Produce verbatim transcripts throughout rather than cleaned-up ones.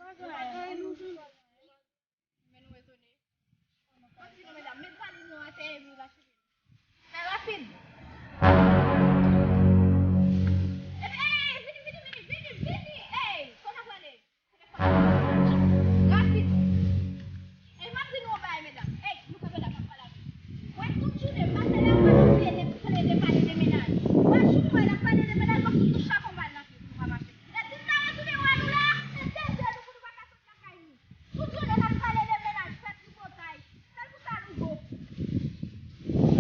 Men nou etone. Kontinye, medam. Met valiz nou atè epi nou va chire. Fè rapid. Epi, ey, vini, vini, vini, vini, vini. Ey, kote w prale? Telefòn. Rapid. Ey, m ap di nou yon bagay, medam. Ey, nou kanpe la, m ap pale avè w. Mwen, tout jounen, m pase la, m pale de, de, de, pale de mennaj. Mwen, jou mwen, n ap pale de mennaj, m ap fout nou chak yon bal nan fyèl nou pa mache. Lè di m nan retounen wè nou la, se de je nou pou nou pa ka sot lakay nou. Tout jounen n ap pale de mennaj, fè tripotay. Sèl pou sa nou bon.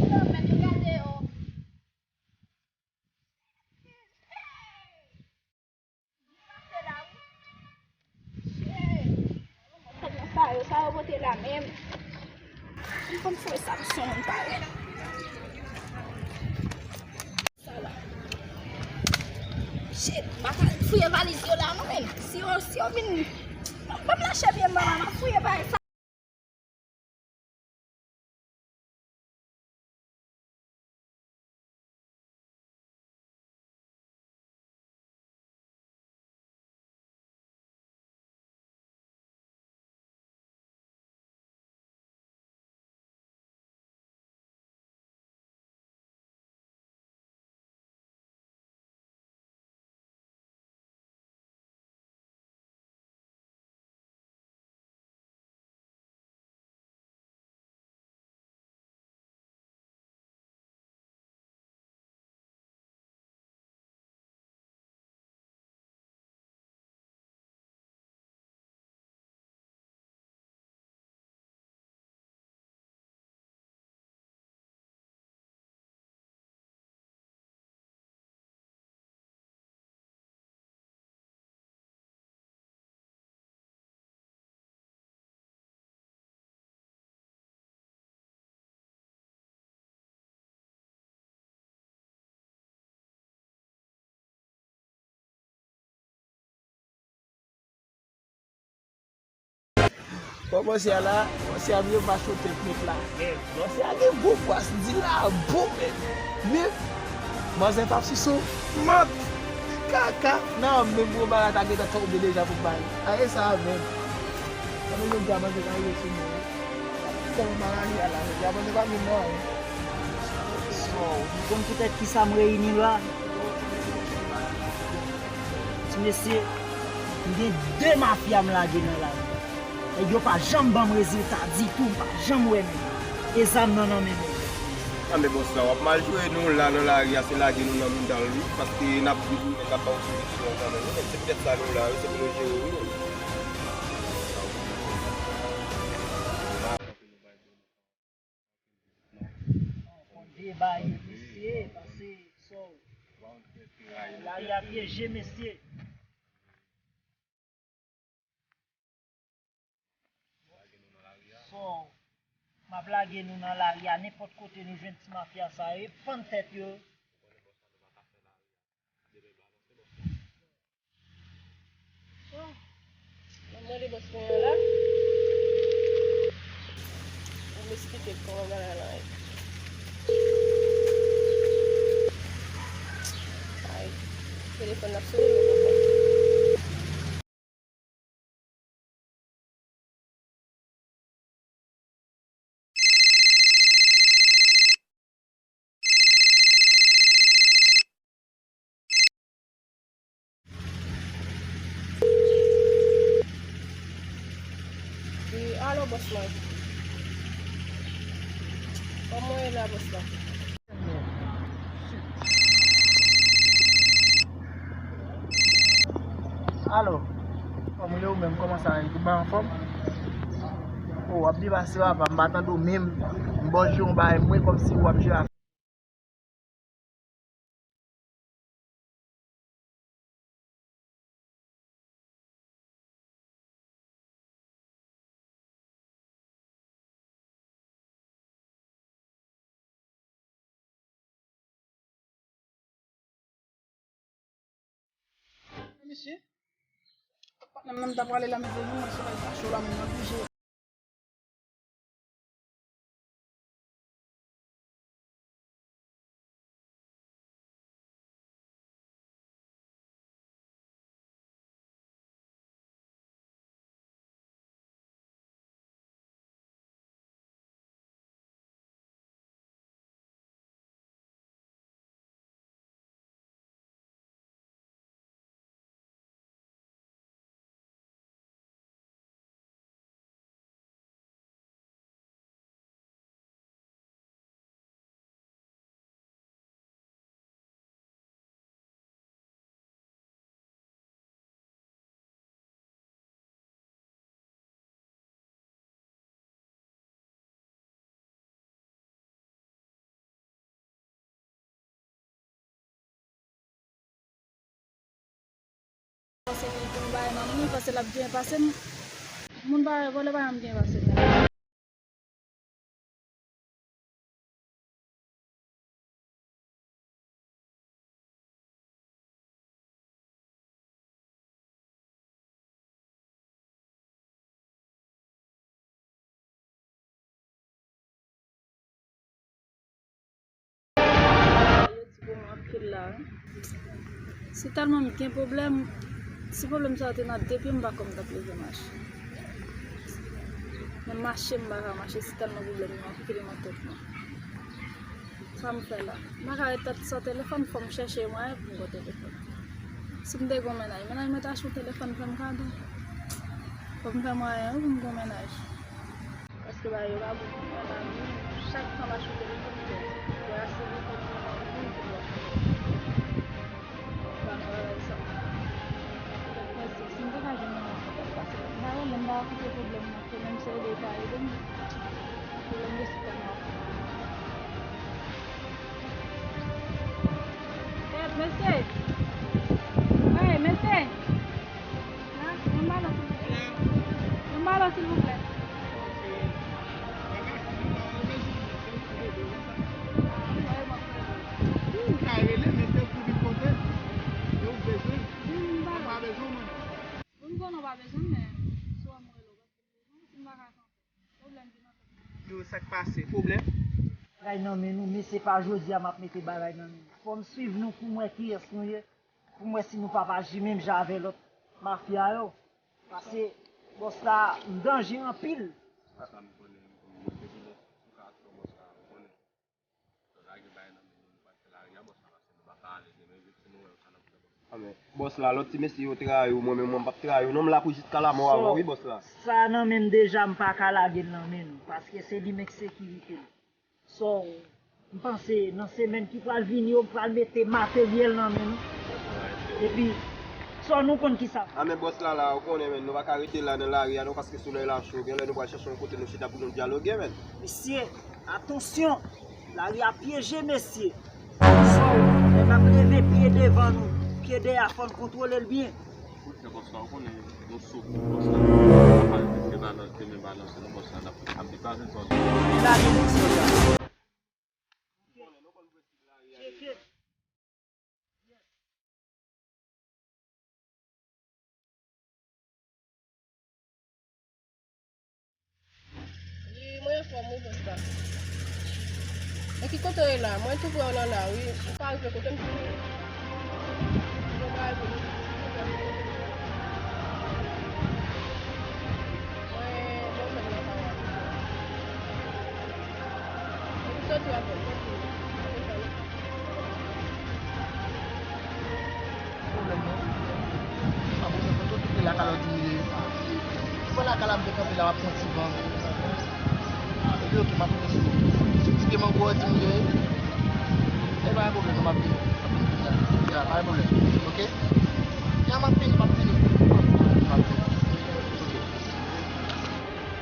Yo, men yo gade yo. Pase la, wi. Shit. Sa yo, sa yo pote la menm. M konn fouye sa m sou moun pa wè. Sa la. Shit, m pa ka fouye valiz yo la non, men. Si yo, si yo vin, ban m lache pye m, manman, m ap fouye bagay sa. Bon, bòs ya la, bòs ya vle pa choute pwent la. Bòs ya gen bon bras, di la bon, men, men, manzè t ap sou mant, kaka, nan menm gwo bagay ta gentan tonbe deja pou bay. Aye sa menm. Sa nou menm ta manzè ta rive sou mwen. Kòman bagay ya la, men, ya manzè pa vin nan, wi. So, nou konn poutèt ki sa m reyini la? Ti mesye, m gen de mafya m lage nan lari. Nèg yo pa janm ban m rezilta ditou, m pa janm wè menm. E zam nan nan men nèg yo. Anben bòs la, w ap mal jwe, nou la nan lari a, se lage nou nan mouda l wi, paske n ap viv, nou menm n ap ba w solisyon kanmenm wi, men se poutèt sa nou la wi, se pou nou jere w wi. Fon deba ye mesye, pase so. Lari a pyeje mesye. So, m ap lage nou nan lari a, nenpòt kote nou jwenn ti mafya sa yo, e pann tèt yo. So, m ap mande bòs mwen an la pou m esplike l kòman bagay la ye. Ay, telefòn nan ap sone, men poko. Wi, alo, bòs mwen. Kòman w ye la, bòs la? Alo, kòman w ye ou menm? Kòman sa ye? Tout bagay anfòm? O, w ap byen pase papa, m pa tande w menm. M ba w jwe yon bagay mwen kòmsi w ap jwe a. Mesye, patnè m nan m ta prale la, mezanmi, mwen solèy sa cho la, mwen oblije. Panse li gen yon bagay nan men li, panse l ap byen pase m. Moun pa, vòlè pa janm byen pase m. Yo di pou mwen anpil la wi. Se tèlman m gen pwoblèm, si pwoblèm sa yo te nan de pye m pa kwè m t ap leve mache. Menm mache m pa ka mache, se tèlman pwoblèm yo anpil nan tèt mwen. Sa m fè la? M pa ka ret tèt san telefòn, fò m chèche mwayen pou m gen telefòn. Si m te gen yon mennaj, mennaj mwen ta achte yon telefòn fè m kado. Fò m fè mwayen wi pou m gen yon mennaj. Paske bagay yo pa bon pou mwen la menm. Chak tan m achte yon telefòn, m pèdi. Wè a se telefòn mwen nan moun ki pran. M pa nan bagay sa. Mèsi, si m te ka jwenn yon moun ki t ap pase, m pa wè lè m pa koute pwoblèm nan, ke menm si yo pa ede m. Pwoblèm de sitèlman. Ey, mesye! Ey, mesye! La, yon balon, silvouplè. Yon balon, silvouplè. Ou ka rele, men se pou vin kote, e ou bezwen, ou pa bezwen mwen. Ou m konnen w pa bezwen m, men si w wè m rele w, paske m bezwen w, si m pa ka kanpe. Pwoblèm ki nan tèt mwen. Yo, sa k pase? Pwoblèm? Bagay nan men nou, men se pa jodi a m ap mete bagay nan men nou. Fò m swiv nou pou m wè kiyès nou ye, pou m wè si nou p ap aji menm jan avè lòt mafya yo. Paske bòs la, m danje anpil. Sa m konnen, m konnen, m konnen, m konnen. Lage bagay nan men nou, nou pral fè lari a bòs la, paske nou pa ka ale demen, vin si nou wè yo sa n ap fè bòs la. A, men, bòs la, lòt ti mesye yo trayi w, mwen menm mwen p ap trayi w non, m la pou jiska lamò avè w wi bòs la. Sa nan men m deja, m pa ka lage l nan men nou, paske se li menm k sekirite m. So, m panse nan semèn ki pral vini yo, m pral mete materyèl nan men nou. Epi, so nou konn kisa. A, men bòs la la, ou konnen, men, nou pa ka rete la nan lari a non, paske solèy la cho, genlè nou pral chèche yon kote nou chita pou nou dyaloge, men. Mesye, atansyon, lari a pyeje, mesye. So, lè n ap leve pye devan nou, pye dèyè a fò n kontwole l byen. Koute bòs la, ou konnen nou sou bòs la. Pa pale de fè balans, de men balans, nou bòs la, n ap, ap deplase sòti. Lage mesye la. Tcheke. Wi, mwen anfòm wi, bòs la. E ki kote w ye la? Mwen tou prè w nan la, wi. Ou ka rive kote m tou. Bon bagay pou nou. Mwen, mwen fè nan kay la. Epi soti w ap vin, soti. Pwoblèm non. Mwen pa bezwen konn tout, tout lakay la di m ye. Ou wè lakay la m te kanpe la, w ap pran ti van. Epi oke, m ap vini sou, sou ti pye mango a di m ye. E pa gen pwoblèm non, m ap vini. M ap vini kounye a. Ya, pa gen pwoblèm. Oke? Ya, m ap vini, m ap vini. M ap vini. Oke.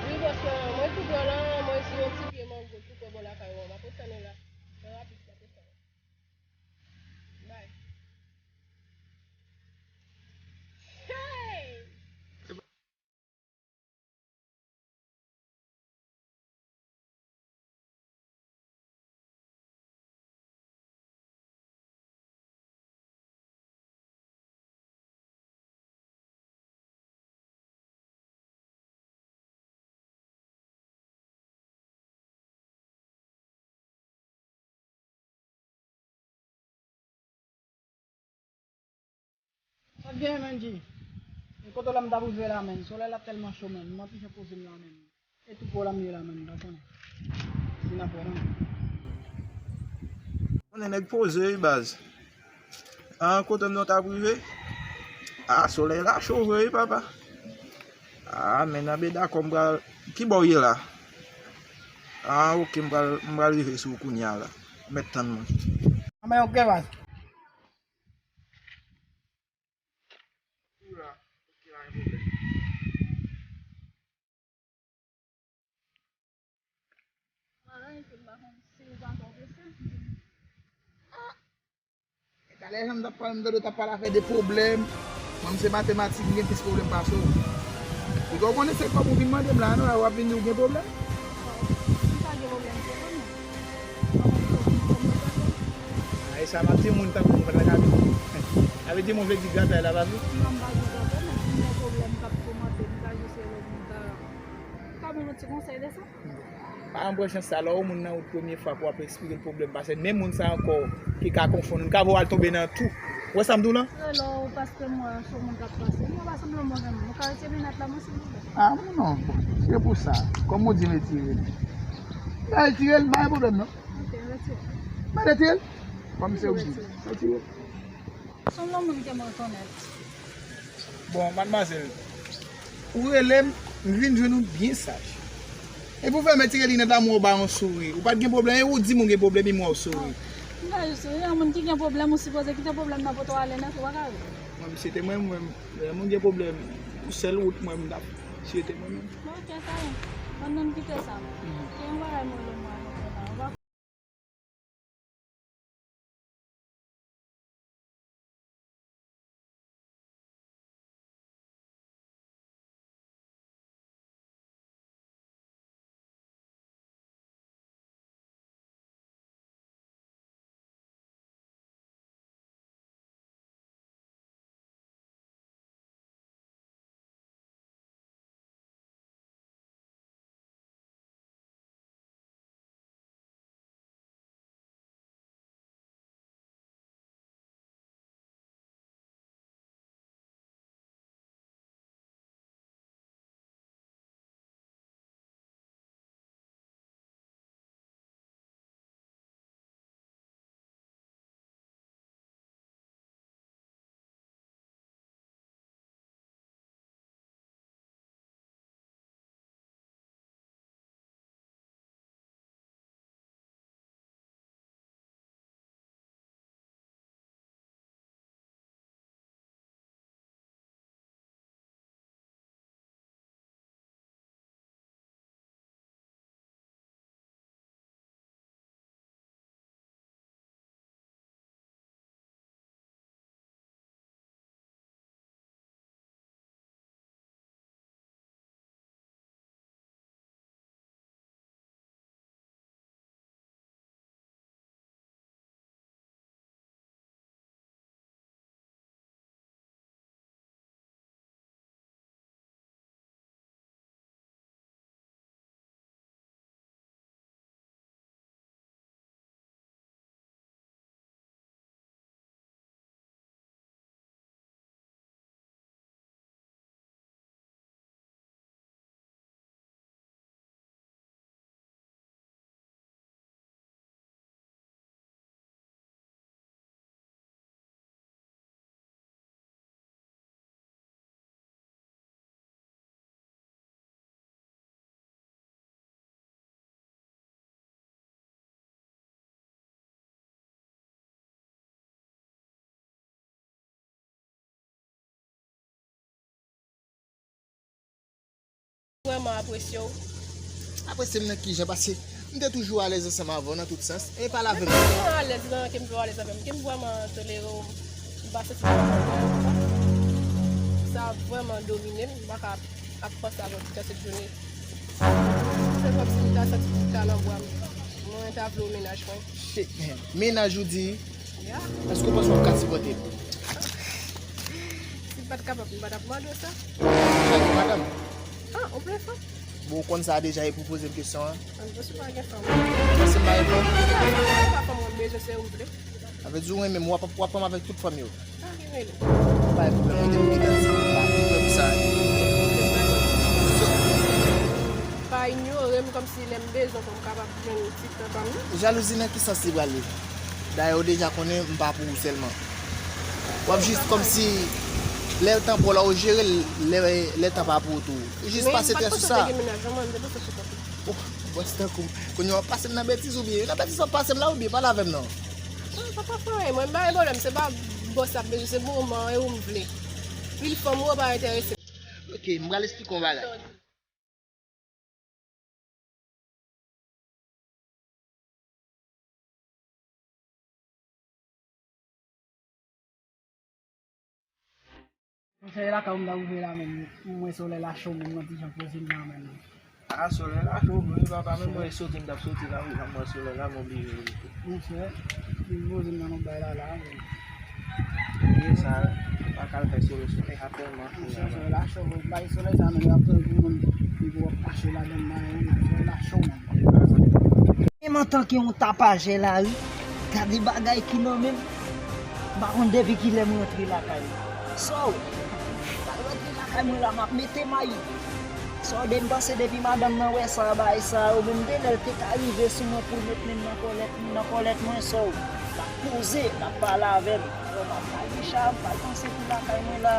Wi, bòs lan, mwen tou prè la, mwen sou yon ti pye mango tou prè bò lakay ou an. M ap ret tann ou la. Trè rapid, m ap ret tann ou. Bye. Hey! Sa k gen, Mendy? E kote w la m t ap rive la, menn? Solèy la tèlman cho, menn. M anpiche poze m la, menn. E tou pwòblèm yo la, menn, m pa konnen. Si n ap wè, non. Konnen nèg poze, wi, baz. An, kote m non t ap rive? A, solèy la cho vre, wi, papa. A, men nan beda kò m pral, ki bò w ye la? A, oke, m pral, m pral rive sou ou kounye a la. Mèt tann mwen. Anben, oke, baz. Talè jan m t ap pale, m tande w t ap pale afè de pwoblèm. Mwen, se matematik, m gen plis pwoblèm pase w. Piga w konnen se kòb ou vin mande m la, non, w ap vin di w gen pwoblèm. M pa gen pwoblèm, se kòb mwen. A, e sa m ap di moun tankou mwen, pa ta ka vin. Sa vle di moun vle di gratay la, pa vre? Non, m pa gen gratay, men si m gen pwoblèm, m p ap kòmante, m ka jis rele moun ta. Ka ban m yon ti konsèy de sa? Pa janm pran chans sa, lè w wè moun nan wout premye fwa pou w ap eksplike l pwoblèm, paske menm moun sa ankò ki ka konfonn ou, li ka voye w al tonbe nan twou. Ou wè sa m di w lan? Rele w paske m wè se yon moun k ap pase. M wè pa sanble yon move moun. Ou ka retire linèt la, mwen, silvouplè? A, non, bon, se pou sa. Kòm ou di m retire l. M retire l, pa gen pwoblèm, non. Ok, retire. M retire l? Kòm se ou di. Retire. Retire. Se yon moun ke m rekonèt. Bon, madmwazèl, ou rele m, m vin jwenn ou byen saj. Epi w fè m retire linèt la, m wè w ba yon souri. Ou pa t gen pwoblèm, e ou di m ou gen pwoblèm, e m wè w souri. M pa jis souri, yon moun ki gen pwoblèm, ou sipoze kite pwoblèm nan pote w ale nèt, ou pa ka ri. Mwen, misye te mwen, mwen, lè moun gen pwoblèm, yon sèl wout mwen, m t ap swete mwen menm. Bon, ok, sa bon. Ann, ann kite sa. Mhm. Gen yon bagay mwen vle mwen ann fè la. Ou pa Vrèman apresye w. Apresye m nan kijan? Paske m te toujou alèz ansanm avè w nan tout sans. E pale avè m. Mwen toujou alèz nan ke m vle w alèz avè m. Ke m vrèman tolere w. M pa santi m konfòtab. Sa vrèman domine m. M pa ka ap panse avè w tout kantite jounen. Se kòmsi m ta santi tout ta nan bra m. Mwen ta vle w mennaj mwen. Shit, man. Mennaj ou di? Ya. Èske w panse w ap ka sipòte l? Si m pa t kapab, m pa t ap mande w sa. Ou pa gen madanm? Ah, ou blefan? Bon, ou konn sa deja, epi w poze m kesyon an. An, bon, si w pa gen fanm. Paske m pa gen fanm? Ou pa gen fanm, ou pa fanm, mwen bezwen, se ou m vle. Sa vle di ou renmen m, w ap, w ap pran m avèk tout fanm yo? Sa ki rele? Pa gen pwoblèm, mwen te vin gentan di, m pa gen pwoblèm pou sa. Pa inyore m kòmsi lè m bezwen pou m kapab jwenn ti tan pa m nan. Jalouzi nan ki sans li prale? Dayè, ou deja konnen m pa pou ou sèlman. W ap jis kòmsi lè tan pou w la, ou jere l, lè, lè tan pa pou ou tou. Ou jis pase tè sou sa. Men m pa t panse w te gen mennaj non, mwen, m te panse w te kontan. Oh, bòs tankou m. Kounye a w ap pase m nan betiz oubyen? Nan betiz w ap pase m la oubyen? Pale avè m non. Non, sa pa fè anyen. Mwen, m pa gen pwoblèm. Se pa bòs la m bezwen, se moman e ou m vle. Pil fanm ou pa enterese m. Ok, m pral eksplike w yon bagay. Monchè, e lakay ou m ta rive la menm. M wè solèy la cho menm, nan ti jan koze m nan menm. A, solèy la cho vre wi papa, menm mwen soti m t ap soti la wi, m wè solèy la m oblije rete. Monchè, m poze m nan yon bay la la wi. Ye sa, pa ka al fè solèy, solèy a tèlman cho. Monchè, solèy la cho vre, bay solèy sa menm, y ap pran pou moun, li pou ap mache ladan nan wi, solèy la cho menm. Menm antanke yon tapajè lari, gade bagay ki nan men m. M pa konn depi kilè m rantre lakay mwen. So, m pral rantre lakay mwen la, m ap mete may. So, de m panse depi madanm nan wè sa, bagay sa yo, menm de lè l te ka rive sou mwen pou l met men l nan kòlèt, nan kòlèt mwen, so, l ap poze, l ap pale avè m. So, m ap bay Richard, m pral panse pou lakay mwen la.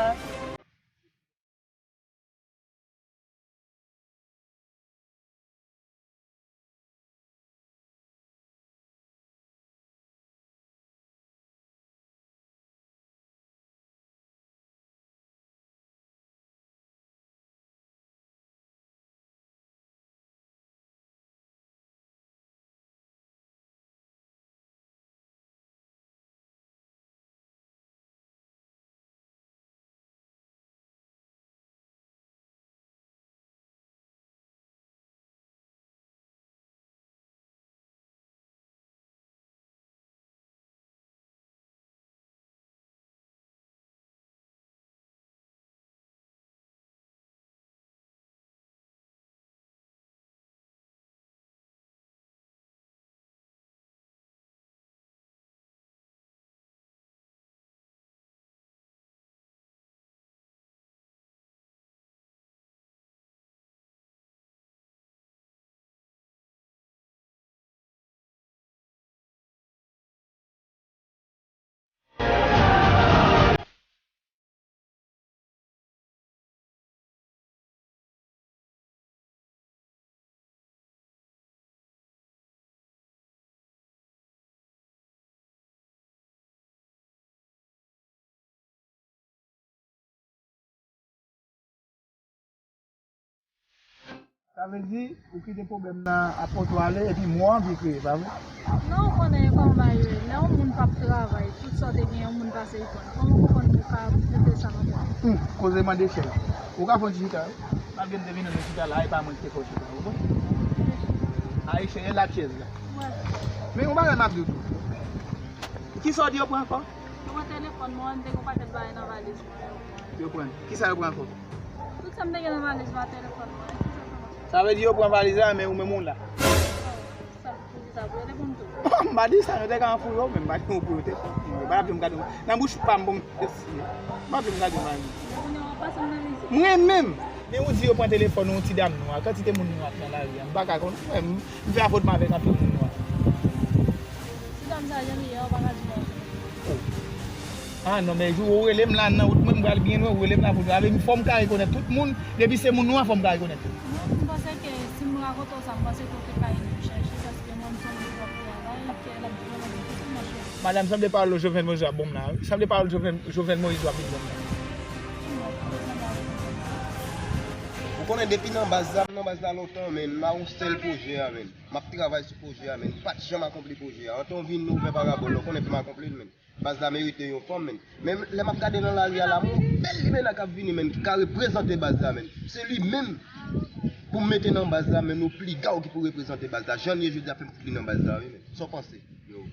Sa vle di, ou kite pwoblèm nan ap pote w ale, epi mwen anvi kreye, pa vre? Non, ou konnen kòman bagay yo ye. Lè yon moun p ap travay, tout sa w te gen, yon moun pase reponn. Kòman ou konn ou ka mete sa nan tèt ou? Hum, koze mande chèz. Ou ka fè yon ti chita, wi. Malgre m te vin nan chita la, e pa mwen ki te fè w chita, ou konprann? Ayisyen, e la chèz la. Wè. Men yon bagay m ap di w tou. Kisa w di yo pran ankò? Yo pran telefòn mwen, m te gen yon pakèt bagay nan valiz mwen, yo pran. Yo pran. Kisa yo pran ankò? Tout sa m te gen nan valiz mwen, telefòn mwen, tout sa sa mache. Sa vle di yo pran valiz la, men ou menm ou la. Sa pou di sa, pou yo te pou m tou. M pa di sa, nou te ka anfouye w, men m pa di w pou yo te fè w. Yo pa t ap di m gade w. Nan bouch pa m, bon, m te siye. M pa vle m gade w mari. Men kounye a w ap pase m nan mizik. Mwen menm! Men ou di yo pran telefòn yon ti dam nwa, kantite moun nwa k nan lari a, m pa ka konn. Mwen, m fè afwontman avèk anpil moun nwa. Ti dam sa, jan li ye a, ou pa ka di mwen. Oh. Ah non, men jou ou rele m la nan wout mwen, m pral byen lwen, ou rele m la pou ou ale, fò m ka rekonèt tout moun, depi se moun nwa, fò m ka rekonèt. Non, m panse ke si m rakonte w sa, m panse ke ou te ka ede m chèche, paske mwen, m se yon moun k ap travay, ke l ap di mwen, mwen, mwen, mwen, mwen, Madanm, sanble pawòl Jovenel Moïse w ap ban m la, wi. Sanble pawòl Jovenel, Jovenel Moïse w ap vin ban m la. Ou konnen depi nan baz la, m nan baz la lontan, men m a yon sèl pwojè a, men. M ap travay sou pwojè a, men m pa t janm akonpli pwojè a. Antan w vin, nou ouvè parabòl la, ou konnen pou m akonpli l, men. Baz la merite yon fanm, men. Men lè m ap gade nan lari a la, m wè yon bèl limena k ap vini, men, ki ka reprezante baz la, men. Se li menm pou m mete nan baz la, men, yon pliga w ki pou reprezante baz la. Jan l ye jodi a, fè m fout li nan baz la, wi, men. Sa w panse? Yo,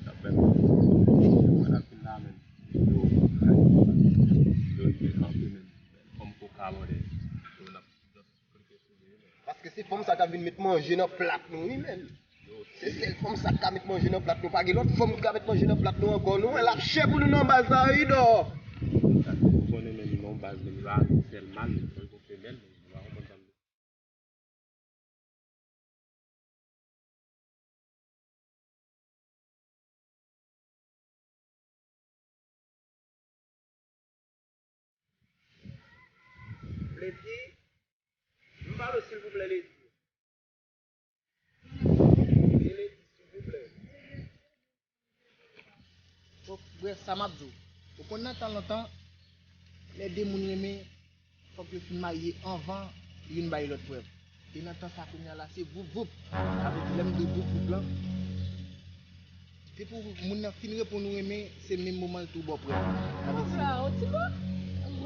sa fè m. Mwen ap vin la, men. Yo, yo rive kanpe, men. Bèl fanm koka, brother. Yo, n ap Paske se fanm sa k ap vin met manje nan plat nou, wi, menm. Se sèl fanm sa k ka met manje nan plat nou. Pa gen lòt fanm ki ka met manje nan plat nou ankò, non. L ap chè pou nou nan baz la, wi, dò. Ou konnen menm non baz menm la, sèl mal, menm, menm, menm, menm, menm, menm, Lady, m pale w silvouplè, Lady. Wi, Lady, silvouplè. Bon, brèf, sa m ap di w. Ou konn nan tan lontan, lè de moun renmen, fòk yo fin marye anvan youn bay lòt prèv. E nan tan sa kounye a la, se voup voup. Sa vle di, lè m di voup voup lan, depi moun nan fin reponn ou renmen, se menm moman l tou ba w prèv. Sa vle di,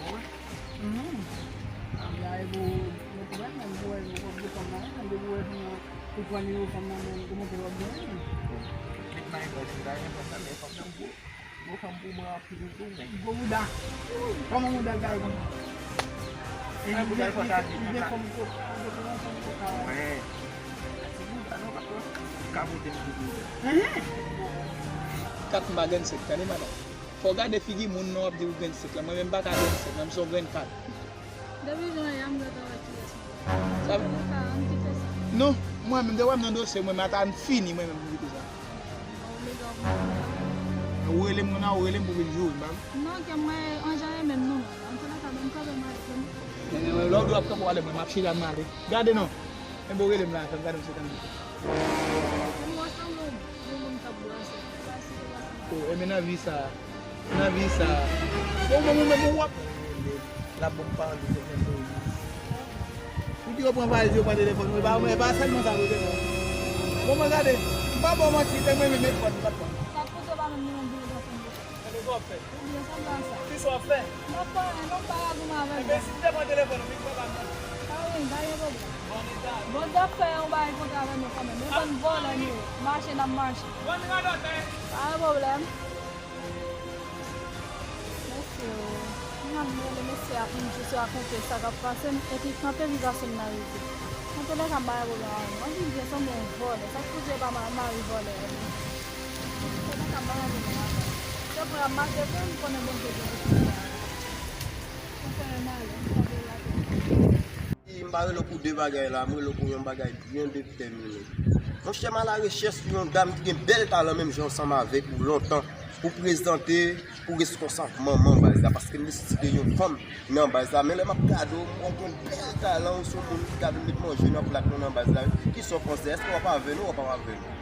bon, wi. Mhm. Gade pou, pou wè, menm pou wè, pou wè fanm nan, menm pou wè fanm nan, pou pran nimewo fanm nan, menm pou montre w ap jwenn. Met mayi bòs la, men fanm nan gwo. Gwo fanm pou mwen anpil tou, men. Gwo bouda. Kòman bouda l ta ye konsa? Ay, bouda l konsa, li gen fòm koka, li gen fòm koka. Wi. Ti bouda, non, pa twò. Ka pote m pou bouda. Kat m pa grenn sèt, tande, madanm. Fò w gade figi moun, non, w ap di ou grenn sèt la. Mwen menm m pa ka grenn sèt, non, m se yon grenn kat. Depi jan yè a m gentan wè kiyès mwen. Sa vle di sa, ann kite sa. Non, mwen menm, depi w wè m nan dosye, mwen menm, ata m fini, mwen menm, m kite sa. Bon, nèg la, ou rele m, ou rele m pou vin joure m, pa vre? Non, ke mwen, an jan e menm nou, antoulèka, ban m kanpe m ale, ban m. Lè w di w ap kanpe w ale, mwen, m ap chita m ale. Gade non. Enben w rele m la, fè m gade m se tann. Mwen sanble yon moun k ap brase. Oh, enben nan vi sa. Nan vi sa. Bon, bon, bon, bon, bon, w ap. L ap ban m pale, se fè m rele. Ou di yo pran valiz, yo pran telefòn, wi, pa, men pa sèlman sa, wi, telefòn. Bon, mwen gade, m pa ba w manti, te mwen menm, men fòn, pa fòn. Sa koute pa menm ni yon dwe nan fòn. Gade sa w ap fè. Oubyen sanble a sa. Kisa w ap fè? M ap fè anyen non, m pa ka goumen avèk. Enben, si m te pran telefòn ou, m pa ba m nan. A wi, pa gen pwoblèm. Bon, nèg bon, n ap fè yon bagay kontre avèk nou kanmenm. Yon bann vòlè nou ye. Mache, n ap mache. Bon, nèg radòtè. Pa gen pwoblèm. Mesye, m ap rele mesye a pou m jis rakonte sa k ap pase m, epi kanpe viv ase m nan rive. Antoulèka, m pa gen pwoblèm avè l. Mwen vin byen sanble yon vòlè. Sa k pou di e pa ma-, mari vòlè a li. Antoulèka, m pa gen pwoblèm avè l. Se vre, m mache vre, m konnen Bondye gen pou fè sa. Pou fè m ale, m kanpe la tou. M pa rele w pou de bagay la, m rele w pou yon bagay byen detèmine. Monchè, m alarechèch pou yon dam ki gen bèl talan, menm jan ansanm avèk ou lontan, pou prezante, pou reskonsab manman baz la, paske m nesesite yon fanm nan baz la. Men lè m ap gade w, m wè w gen bèl talan, ou se yon moun ki ka vin met manje nan plat nou nan baz la. Kisa w panse? Èske w ap avè nou, w ap avè nou?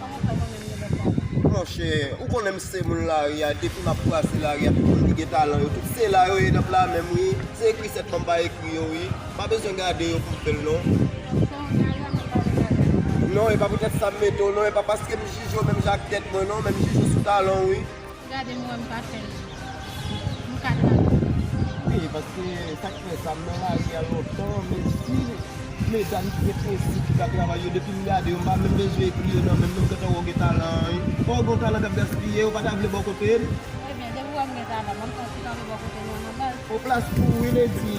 Kòman fè mwen menm gen lòt talan? Monchè, ou konnen m se moun lari a, depi m ap brase lari a, tout moun ki gen talan yo, tout se la yo ye nan pla menm, wi. Se ekri sèt mwen pa ekri yo, wi. M pa bezwen gade yo pou m fè l, non. Non, se yon gade a mwen pa vle gade. Non, e pa poutèt sa m mete w, non, e pa paske m jije w menm jan ak tèt mwen, non, men m jije w sou talan w, wi. Gade m wè m ka fè l. M ka travay. Wi, paske sa k fè sa, m nan lari a lontan, men si medam ki gen prensip, ki ka travay yo, depi m gade yo, m pa menm bezwen ekri yo nan men m, m gentan wè w gen talan, wi. Fò w gen yon talan k ap gaspiye, ou pa ta vle bò kote l? Ebyen, depi w wè m gen talan, ban m konn si w ta vle bò kote l nan baz. Yon plas pou ou, wi, Lady.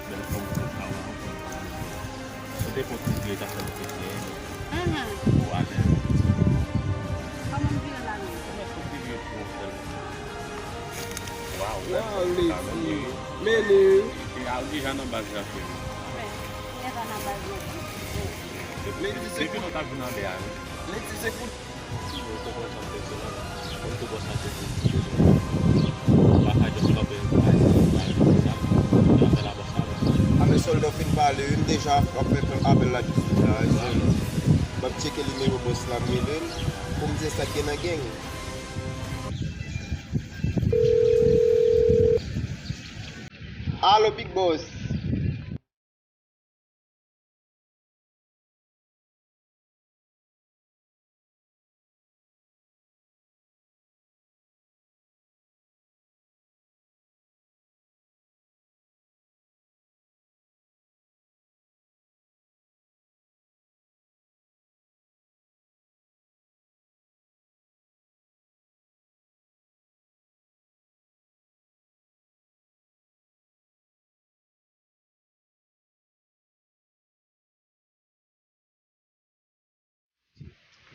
Bèl fanm pou w ka wè anpil. Ou te konn ti vye zafè nou te fè. Mhm. Ou alèz. Kòman m vire la menm? Ou mèt konn ti vye pou w sèlman. Waw, bèl fanm pou w ka wè. Mene. E a ou deja nan baz la, cheri. Wi, m gentan nan baz la. Depi, depi nou t ap vin anlè a, wi. Lady, se pou Mwen tou bon sante sou mwen. Mwen tou bon sante sou mwen. M pa ka just kanpe, m pa di, m pa di, m pa di, m pa di, m pa di. A men sòlda w fin pale, wi, m deja ap fè apèl lajistis la, wi, sòlda. M ap tcheke nimewo bòs la, m rele l. Pou M di sa k gen nan gang. Alo, Big Boss.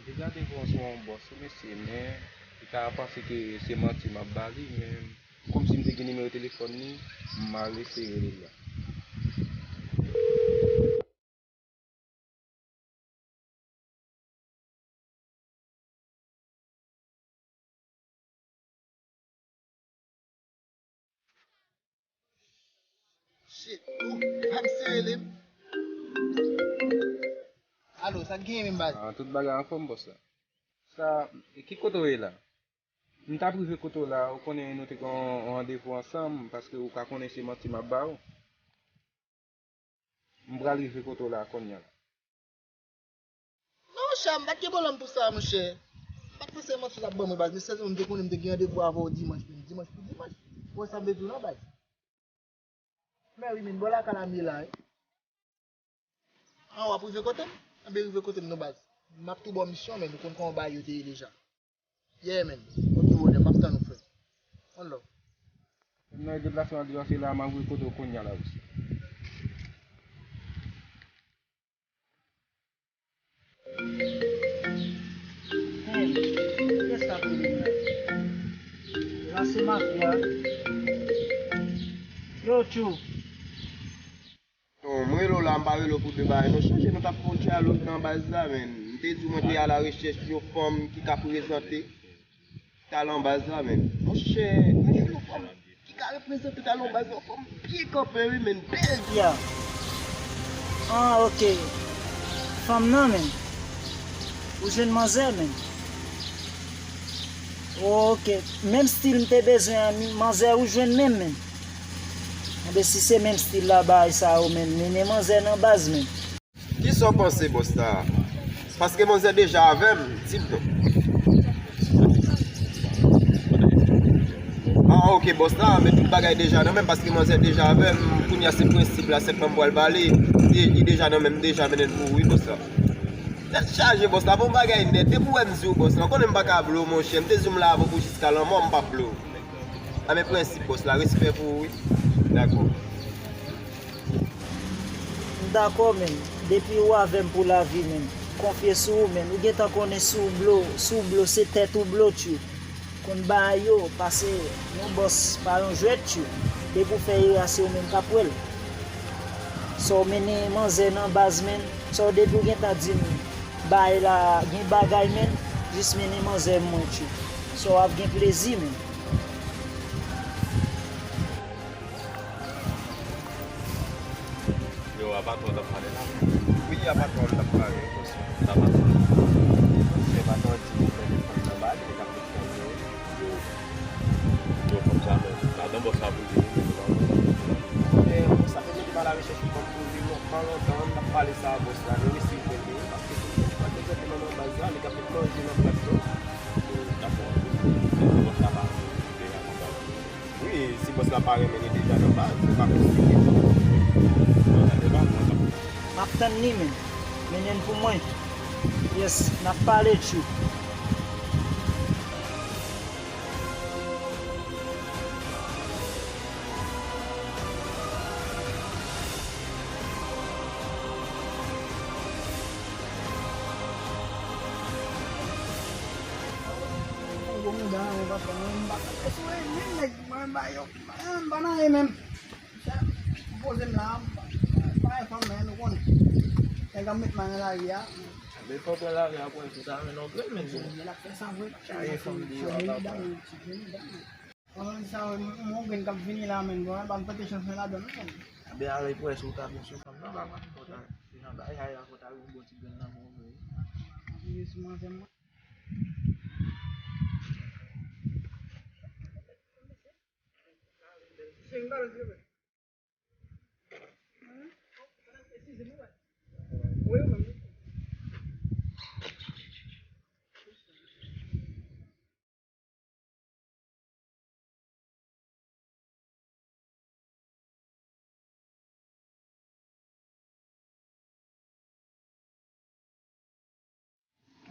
M te gade pou ansanm yon bòs wi mesye, men li ta panse ke se manti m ap ba li, men kòmsi m te gen nimewo telefòn li, m al eseye rele l la. Shit, oh, pa m sere li. Alo, sa k genyen menm baz? Ah, tout bagay anfòm, bòs la. Sa, e ki kote w ye la? M t ap rive kote w la, ou konnen nou te gen yon randevou ansanm, paske ou ka konnen se manti m ap ba ou. M pral rive kote w la kounye a la. Non, monchè, m pa t gen pwoblèm pou sa, monchè. M pa t panse manti w t ap ban mwen, baz. Men sèlman m te konnen m te gen randevou avè w dimanch menm. Dimanch pou dimanch. Ou wè sa m vle di w la, baz? Men wi, men bò lakay la m ye la, wi. An, w ap rive kote m? Anben rive kote m non, baz. M ap tou ba w misyon, men ou konn kòman bagay yo te ye deja. Yeah, man. Ok, brother, m ap tann ou, frè. One love. Mwen nan deplase m ap deplase la, m ap rive kote w kounye a la, bòs. Hey, kiyès k ap rele m la? La se mafya. Yo, tchou. Non, mwen rele w la, m pa rele w pou de bagay. Non, chonje nou t ap fè yon dyalòg nan baz la, men. M te di w mwen te alarechèch yon fanm ki ka prezante talan baz la, men. Monchè, mwen jwenn yon fanm ki ka reprezante talan baz la, yon fanm byen kanpe, wi, men, bèl. Ya. Ah, ok. Fanm nan, men. Ou jwenn manzè, men. Ok. Menm stil m te bezwen an, manzè ou jwenn menm, men. Anben, si se menm stil la, bagay sa yo, men, mennen manzè nan baz, men. Kisa w panse, bòs la? Paske manzè deja avè m, di m non. Ah, ok, bòs la, men tout bagay deja nan men m, paske manzè deja avè m, kounye a se prensip la, sèlman m pral ba li, li, li deja nan men m, deja mennen l pou ou, wi, bòs la. Tèt chaje, bòs la, bon bagay nèt, depi w wè m di w, bòs la, w konnen m pa ka blow, monchè, m te di w m la avè w pou jiska lanmò, m p ap blow. Anben prensip, bòs la, respè pou ou, wi. Dakò. M dakò, men. Depi ou avè m pou lavi, men. Konfye sou ou, men. Ou gentan konnen si w blo, si w blo, se tèt ou blo, tchou. Konn bagay yo, pase yon bòs pa yon jwèt, tchou. Depi w fè era, se ou menm k ap wè l. Sa w mennen manzè nan baz, men. Sa w depi w gentan di m, bagay la, gen bagay, men. Jis mennen manzè mwen, tchou. Sa w ap gen plezi, men. Yo, apa twò t ap pale la? Wi, apa twò t ap pale, bòs. Sa patwon. Se patwon di m fè defann nan bal, li t ap defann yo. Yo, yo, fanm sa, men, madan bòs la pou li, men, men, men, men, sa fè mete m alarechèch yon fanm pou li, non, pa lontan, m t ap pale sa a bòs la, men resi jwenn li, paske se li k ap prezante nan baz la, li k ap met manje nan plat yo. Yo, dakò, bòs la pa. Wi, si bòs la pa renmen li deja nan baz, li pa konn si li. Bon, tande pa, bon, m ap tann li, men. Mennen l pou mwen. Yes, n ap pale, tchou. Fon gwo mouda nan men patwon mwen, m pa ka fè sou li, menm nèg mwen ba yo, m pa nan anyen menm. Sa poze m la, m pa, pa gen fanm nan, nou konnen. Nèg ap met may nan lari a. Men fò pran lari a pou wè si w ta renmen non grenn, men. Grenn ap fè sa vre. Chaje fanm deyò a papa. Mwen menm sa, mwen, mwen grenn k ap vini la, men, bon, pa m tante chans mwen ladan l, men. Ebyen, ale pou wè si w ta bon sou fanm nan, papa. Fò ta, se nan bagay a, fò ta yon bon ti grenn nan men w vre. Ap rive sou manzè m.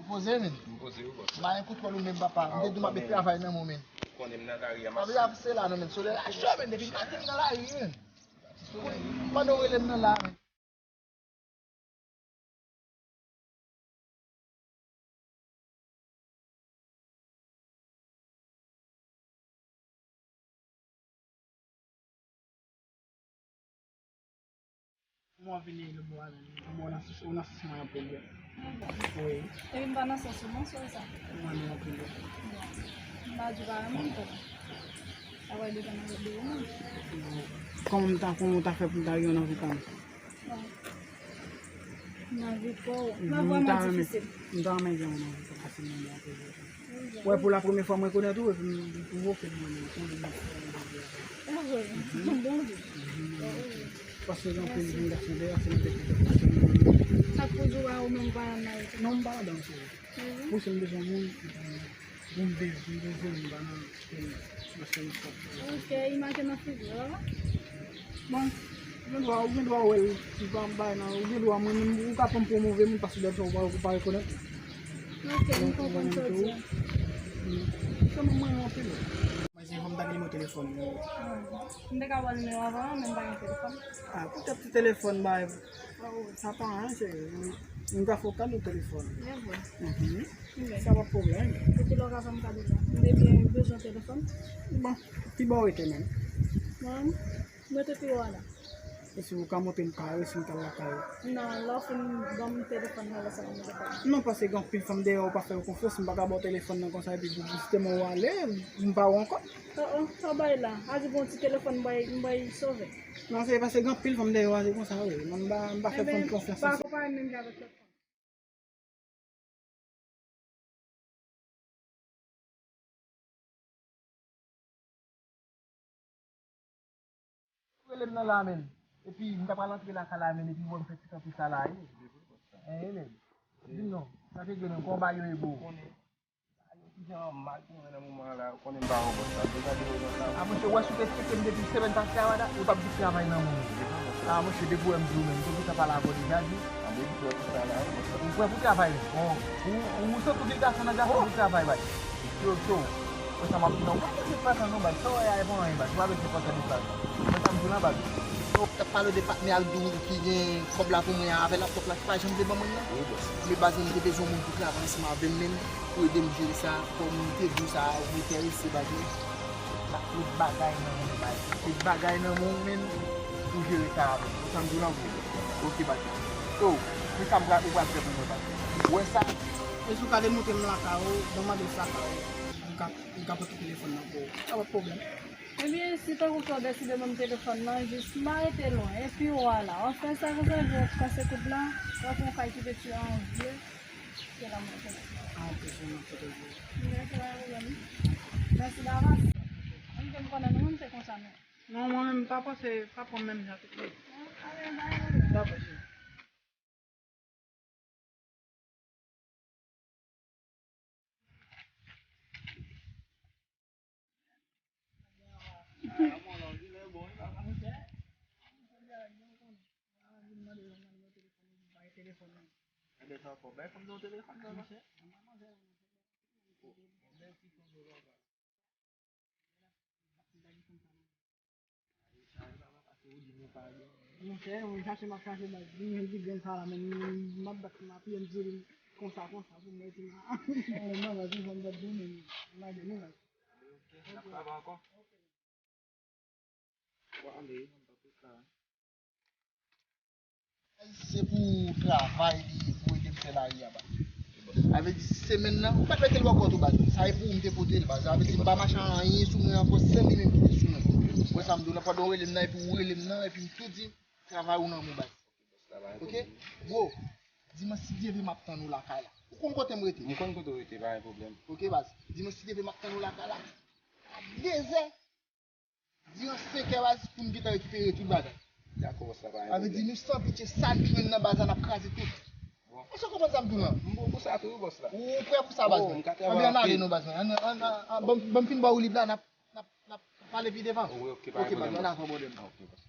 Ou poze, men? M poze wi, bòs. M pa gen kontwòl ou menm, papa. M te di w m ap met travay nan men w, men. Konnen m nan lari a, m ap... Travay a se la non, men. Solèy la cho, men. Depi maten m nan lari, men. Pandan w rele m nan la, men. Mwen vini lòt bò a, mwen nan sens, ou nan sens mwen anpil wi. Wi. Epi m pa nan sens ou non, se sa. Mwen nan anpil wi. Bon. M pa di w pa renmen m tou. Sa pral depann avèk de ou menm. Kòman m ta, kòman w ta fè pou m ta gen yon anvi pa m? Nan vi pa w. Nan vrèman difisil. M ta renmen gen yon anvi pa m, paske mwen gen anpil rezon. Wè, pou la premye fwa mwen konèt ou, epi m pwovoke m mwen menm. Konnen m ap fè yon bagay. Ah, wi. Bon vi. Paske gen anpil jèn gason deyò, se nan tèt yo. Sa k pou di w a ou menm pa nan ete? Non, m pa ladan, cheri. Pou si m bezwen moun, pou m bezwen, m bezwen, m pa nan, nan sèvis sa. Ok, imajine nan figi w, la. Bon, ou gen dwa, ou gen dwa wè l, si pa bay nan, ou gen dwa, mwen menm, ou ka pran m pou yon move moun, paske dèfwa ou pa, ou pa rekonèt mwen. Ok, m konprann sa w di a. Sèlman mwen anpil. Mwen se fò m ta gen nimewo telefòn li. M te ka ba w nimewo avan an, men m pa gen telefòn. Ah, poutèt ti telefòn bay. Oh, sa pa anyen, cheri. M ka fè w kado telefòn. E vre? Mhm. Sa pa pwoblèm. Depi lè w ka fè m kado sa. M te byen bezwen telefòn. Bon, ki bò w rete menm? Mwen, m rete pi wo a la. E si w ka montre m kare, si m t al lakay ou? Non, lè w fin ban m telefòn nan, lè sa m rete. Non, paske gen anpil fanm dèyè w pa fè yo konfyans, m pa ka ba w telefòn nan konsa, epi pou, pou jistèman w ale, m pa wè w ankò. Oh, oh, sa w bay la. A di bon ti telefòn m bay, m bay sove. Non, se paske gen anpil fanm dèyè w, se konsa w ye. Mwen, m pa, m pa fè fanm konfyans. Pa konpare menm jan avèk lòt fanm. Ou rele m nan la, men. Epi, m ta pral antre lakay la, men, epi w wè m fè ti kanpe sa la, ye. Hein, men. Di m non, sa te gen menm, kòman bagay yo ye, bro? Kijan mal pou mwen nan moman an la, ou konnen m pa yon bòs la. Deja de rezon sa. Ah, monchè, ou wè si w te tcheke m depi semèn pase a, wada, ou t ap di travay nan men w. Ah, monchè, depi w wè m di w menm, m te gentan pale avè w deja, di. Ah, depi w wè pou sa la, wi, bòs la. Ou prè pou travay menm. Bon, ou, ou, ou santi w vin gason nan gason pou travay, baz. Cho, cho. Wè sa m ap di non, ou pa bezwen pran tan non, baz. Sa w wè a, e pa anyen, baz. Ou pa bezwen pran tan de sa. Ou wè sa m di w lan, baz. Ou t ap pale de patnè a l di w ki gen kòb la pou mwen an, avè laptòp la, ki pa janm vle ban mwen l lan. Wi, bòs. Men baz, mwen te bezwen yon moun pou travay ansanm avè m menm. Pou ede m jere sa, kòm m te di w sa, ou enterese, baz, men. Met bagay nan men w, baz. Met bagay nan men w, men, pou jere sa avè m. Ou sa m di w lan, bro? Ok, baz. So, se sa m pral, ou pral fè pou mwen, baz. Ou wè sa? E si w ka demontre m lakay ou, ban m adrès lakay ou, m ka, m ka pote telefòn nan pou ou. Sa pa pwoblèm. Ebyen, si tankou sa w deside ban m telefòn nan, jis m arete lwen, epi vwala. W ap fè sa konsa, epi w ap kase koud la, w ap fè yon kay ki te tire an vye. Se la mwen konnen. Ah, ok, se nan foto vye. Men se pa yon pwoblèm. Mèsi davans. Mwen menm konnen nou menm se konsa nou. Non, mwen menm pa panse, pa pran menm jan tout moun. Dakò, cheri. Monchè, mwen chache, m ap chache baz. Li menm ki grenn sa la, men m ap bat, m apiye m di li konsa, konsa pou mwen, epi m a, mwen, mwen, mwen, mwen, mwen, mwen, mwen, mwen, mwen, mwen. Ok, n ap travay ankò. Bon, ale, mwen pa pou sa. Se pou travay li ye, pou ede m fè lari a, baz. Sa vle di, semèn nan, ou pa t mete l bò kò tou, baz. Sa e pou ou m te pote l, baz. Sa vle di, m pa mache anyen sou mwen ankò, sèl li menm ki te sou mwen. Ou wè sa m di w lan, pandan w rele m nan, epi ou rele m nan, epi m tou di, travay ou nan men w, baz. Ok? Bro, dimanch si Dye vle m ap tann ou lakay la. Ou konn kote m rete? M konn kote w rete, pa gen pwoblèm. Ok, baz. Dimanch si Dye vle m ap tann ou lakay la. A dezè. Diran senkè baz pou n gentan rekipere tout bagay. Dakò, bòs la, pa gen Sa vle di pwoblèm. Nou santi ke sa n jwenn nan baz la n ap kraze tout. Èske w konprann sa m di w lan? M bon pou sa tou, bòs la. Ou prè pou sa baz Oh, mwen? m ka travay Anben ann ale anpil. Non baz mwen. Ann, ann, ann, ann, ban m- ban m fin ba w lib la n ap n ap n ap pale pi devan. Oh, wi, ok, pa Ok gen baz pwoblèm, mwen la bòs. San pwoblèm. Ah, ok, bòs.